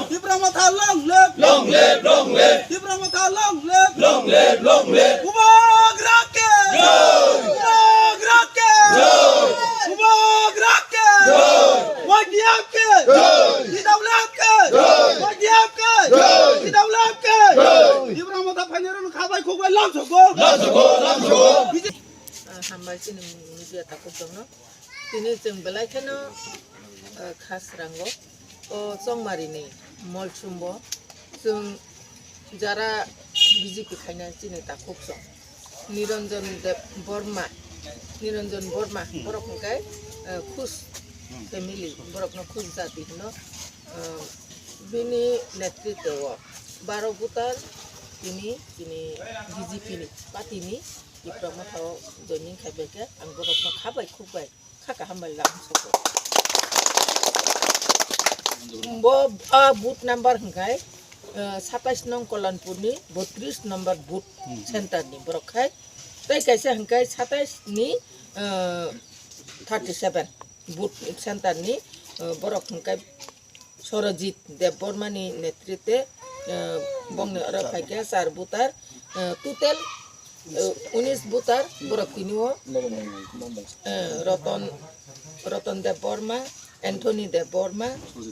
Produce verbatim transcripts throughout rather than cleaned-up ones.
Tipra Motha long live! Long live, long live! Tipra Motha long live! Long live, long live! Bubagra ke! Jai! Bubagra ke! Jai! Bubagra ke! Jai! Y T F ke! Jai! T W F ke! Jai! Y T F ke! Jai! T W F ke! Jai! Tipra Motha phainairokno khabai khukbai lamsogo! Lamsogo, lamsogo! Ah, hambai chini media takhukjokno. Tini chwng belai kheno, ah, kha srango. O Chongmarini molsumbo chwng jara B J P khaina chini takhuk song. Niranjan Deb Borma, Niranjan Borma, borok hwnkhe, ah, Khush family, borokno Khush jati hino. Ah, bini netritwo baro voter tini, tini B J P ni party ni Tipra Motha o joining khaibaikhe ang borokno khabai khukbai kha kaham bai lam soko. Bo, ah, booth number hwnkhe, ah, satais nong Kolonpur ni botris number booth center ni borok khai. Tei kaisa hwnkhe satais ni, ah, thirty seven booth center ni, ah, borok hwnkhe Sorojit Debbarma ni netritwe, eh, bongni oro phaikha char voter, eh, total, eh, unis voter borok tini o, eh, Roton, Roton Debbarma, Anthony Debbarma,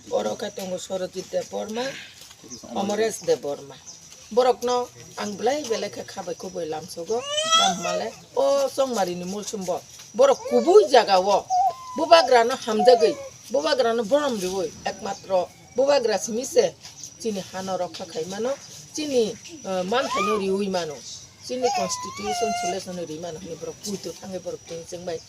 oro khe tongo Sorojit Debbarma, Amaresh Debbarma. Borokno ang belai belai khe khabai khubui lamsogo, tamo hwnmale o Chongmarini molsumbo borok kubui jagao bubagrano hamjagwi, bubagrano borom riui, ekmatro bubagra simi se chini hano rokha khai mano, chini, eh, manthaino riui mano, chini constitution solution ri mano hwnwi borok puito thangwi borok tini chwngbai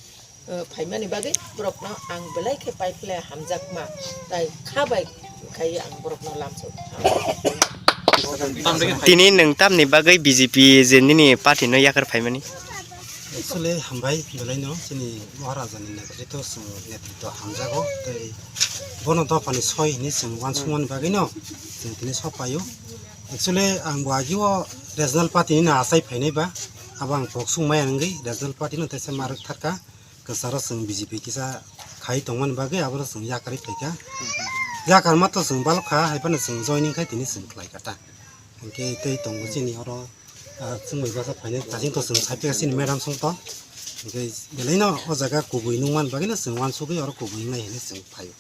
eh, phaimani bagwi borokno ang belai khe paiphle hamjakma, tai kha bai khai ang borokno lamsao. Tini nwng tamni bagwi B J P je nini party no yakar phaimani? Actually, hambai belaino chini Maharaja ni netritwo chwng netritwo hamjago, tei bono dophani soi hinwi chwng uansukmani bagwino chwng tini sok paio. Actually, ang bo agio regional party ni achai phainai ba, abo ang kok sung maya wngwi regional party no teisa ma rwk tharka. Kwcharo chwng B J P kisa khai tongmani bagwi aborok chwng yakarwi phaikha. Yakar matro chwng balok kha, hai phano chwng joining khai tini chwng khlai kha ta. Hinkhe tei tongo chini oro, ah, chwngbai bwsa phainai, tachwng to chwng sai phikha chini madam song to. Hinkhe belaino o jaga kubui nungmani bagwino chwng uansugwi oro kubui wngnai hinwi chwng phaio.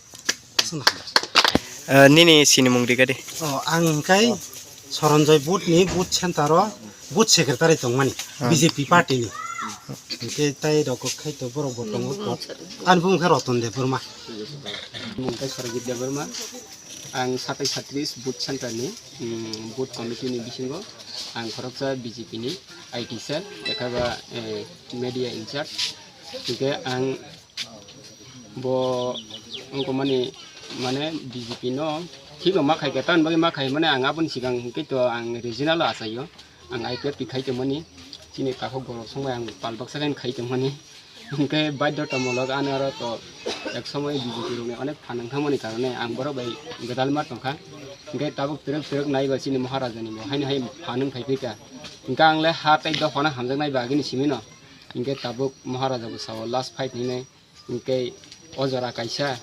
Sona. Eh, nini sinimung rikadi? Oh, ang hingkai Soronjoy booth ni booth center o booth secretary tongmani, ah, B J P party ni. Hingke tai rok kok khai to borok bo tongo. Ani bumung khe Roton Debbarma. Mung khe Sorojit Debbarma. Ang satai satris booth center ni, mm, booth committee ni bisingo ang khoroksa B J P ni I T cell, lekhaba, eh, media in charge. Hingke ang Bo wngkha mani, mane, B J P no thik ma khai khe, tamoni bagwi ma khai mane, ang aboni swkang hwnkhe to ang regional o achaio, ang I P F T khai tongmani, chini takhuk borok songbai ang pal baksa khe khai tongmani, hwnkhe baidhotamulok ani aro to ek somoi B J P rokni onek phan wngthangmani karone ang borok bai gwdalma tongkha, hwnkhe tabuk twrwk twrwk naiba chini Maharaja ni bo haino hai phan wng phai phika, hwnkhe ang le ha tei dophano hamjaknai ba agini simi no. Hinkhe tabuk Maharaja bo sao last fight hinwi. Hinkhe o jora kaisa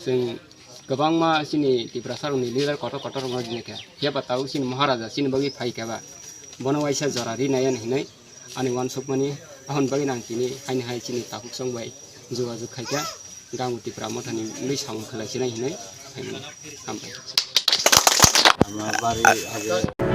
chwng kwbangma chini Tiprasa rokni leader kotor kotor rokno rwngkha. Phiya ba tabuk chini Maharaja chini bagwi phaikha ba. Bono waisa jora rinai hinwi ani uansukmani. Aboni bagwi ang tini haini hai chini takhuk song bai jogajog khaikha. Hinkhe ang Tipra Mothani mungwi samung khlai sinai hinwi phaimani. Hambai. Ama bari age.